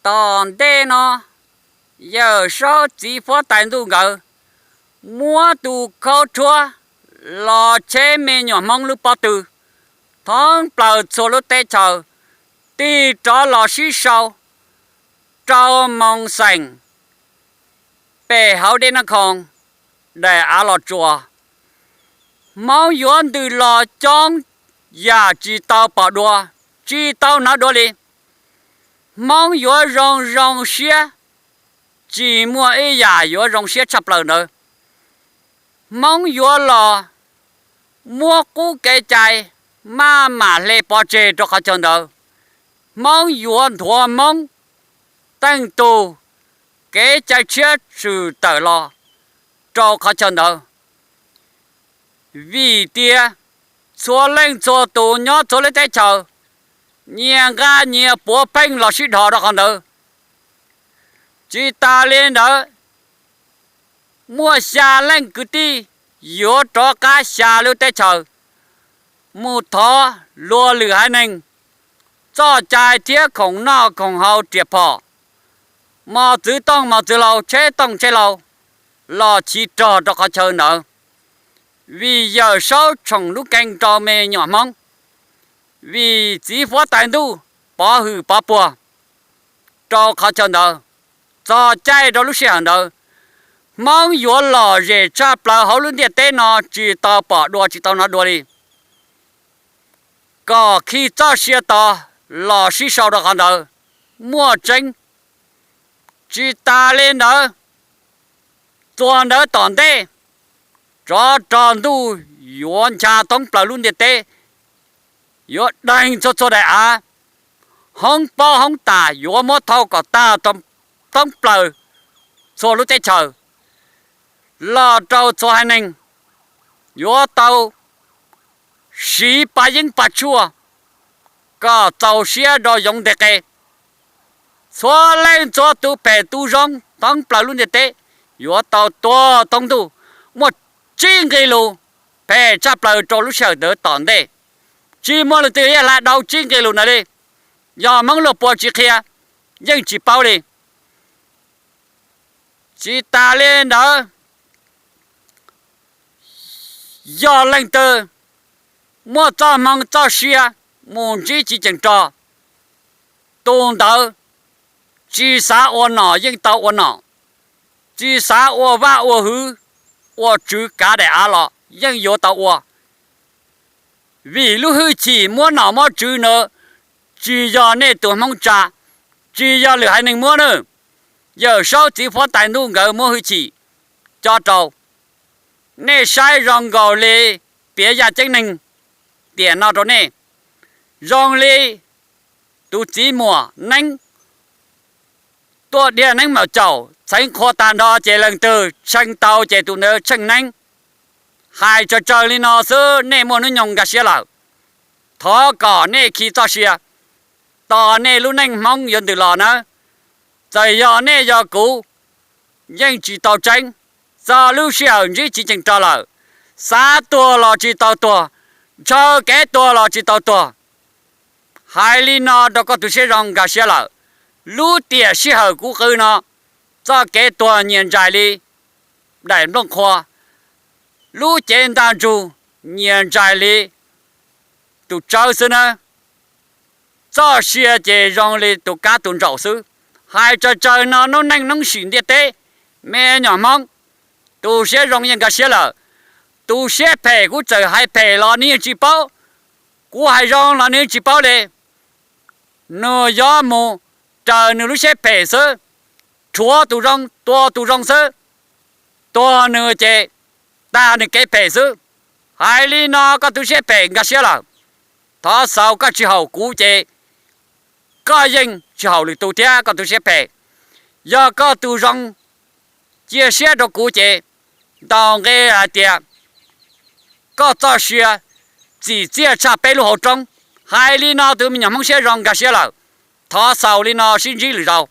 Tom ntej no, Yawm Saub txiv huab tais ntuj nkawd muab tus khaub rhuab los cheb me nyuam Hmoob lub pob tw, thoob plaws txhua lub teb chaws, tig rov los sib sau rau Moos Xeem, pem hauv Dej Nab Khoo, daim av Los Tsuas. Hmoob yuav ntws los coob yam tsis tau pom dua, tsis tau hnov dua li. Hmoob yuav zoo zoo siab, tsis muaj ib yam yuav zoo siab tshaj plaws ntawd. Hmoob yuav los muab qub kev cai maj mam hle pov tseg rau qhov chaw ntawd. Hmoob yuav nthuav Hmoob teej tug kev cai tshiab tshwm tawm los rau qhov chaw ntawd. Vim tias txhua leej txhua tus nyob txhua lub teb chaws nyias nqa nyias puav pheej los sib dhos rau qhov ntawd. Tsis tas li ntawd, muaj xya leej kwv tij yuav rov qab xya lub teb chaws mus thov luag lwm haiv neeg txoj cai thiab khoom noj khoom haus riam phom, mos txwv tooj mos txwv hlau, tsheb tooj tsheb hlau los chiv rog rau qhov chaw ntawd. Vim Yawm Saub tshoom lub kee rau me nyuam Hmoob, vim txiv huab tais ntuj pov hwm pov puag rau qhov chaw ntawd, txog caij rau lub sij hawm ntawd, Hmoob yuav lom zem tshaj plaws hauv lub ntiaj teb no tsis tau pom dua tsis tau hnov dua li. Kom khi txoj sia tos los sib sau rau qhov ntawd muaj tseeb. Tsis tas li ntawd, txuas ntawd tom ntej, tsov rog ntuj yuav ncha thoob plaws lub ntiaj teb, yuav deeg txhua txhua daim av, hoob pob hoob tas yuav muab thau kom tag thoob plaws txhua lub teb chaws, los rau txhua haiv neeg yuav tau siv pa yeeb pa tshuaj kom txaus siab rau yoov nteg qe. Txhua leej txhua tus phem tus zoo thoob plaws lub ntiaj teb yuav tau tuag thoob ntuj. Muaj tsib nqe lus phem tshaj plaws rau lub sij hawm ntawd tom ntej. Tsis muaj leej twg yuav hla dhau tsib nqe lus ntawd li. Yog Hmoob luag puas tsis qhia, yeej tsis paub li. Tsis tas li ntawd, yog leej twg muaj txoj hmoo txoj sia mus ntsib chiv ceem rog, tus ntawd tsis xav ua nom yeej tau ua nom, tsis xav ua vaj ua hwv, ua tswv kav daim av los yeej yuav tau ua. Vim lub hwj chim muab nom muab tswv ntawd tsis yog nej tus Hmoob tsa, tsis yog lwm haiv neeg muab na. Yawm Saub txiv huab tais ntuj nkawd muab hwj chim cob rau. Nej saib zoo nkaus li piav yaj ceeb neeg tiam no rau nej, zoo li tus txiv muam neeb tuaj dhia neeb maum caum txheev qhua tag nrho ces leej twg tshee tau ces tus ntawd tsheej neeb. Hais tsawg tsawg li no xwb nej muaj hnub nyoog nkag siab lawm. Thov kom nej khi txoj sia, tos nej lub neej Hmoob yuav ntws los nawb. Txawm yog nej yog kuv, yeej tsis tau tseeb. Txog lub sij hawm ntsib chiv ceem rog lawm, xav tuag los tsis tau tuag, ntshaw kev tuag los tsis tau tuag. Hais li no rau koj tus siab zoo nkag siab lawm. Lub tiam sij hawm kuv qw no, txoj kev tuag nyias ntsais li daim nplooj qhuav, lub cev ntaj ntsug nyias ntsais li tus tsawb xwb nawb. Txoj sia ces zoo li tus kab tus ntsaum xwb. Hais tsawg tsawg no noob neej noob sim ntiaj teb, me nyuam Hmoob, tus siab zoo yeej nkag siab lawm. Tus siab phem kuv txawm hais phem los nws yeej tsis paub, kuv hais zoo los nws yeej tsis paub li. Nws yuav mus raws nws lub siab phem xwb, rhuav tus zoo tua tus zoo xwb, tuag nws ces tag nws kev phem xwb. Hais li no koj tus siab phem nkag siab lawm. Thov xaus koj tsis haum kuv ces koj yeej tsis haum lwm tus thiab koj tus siab phem. Yog koj tus zoo cia siab rau kuv ces ntaus nqe hais tias koj txoj sia txim txiaj tshaj peb lub hauv roob. Hais li no tus me nyuam Hmoob siab zoo nkag siab lawm. Thov xaus li no sib ntsib lwm zaus.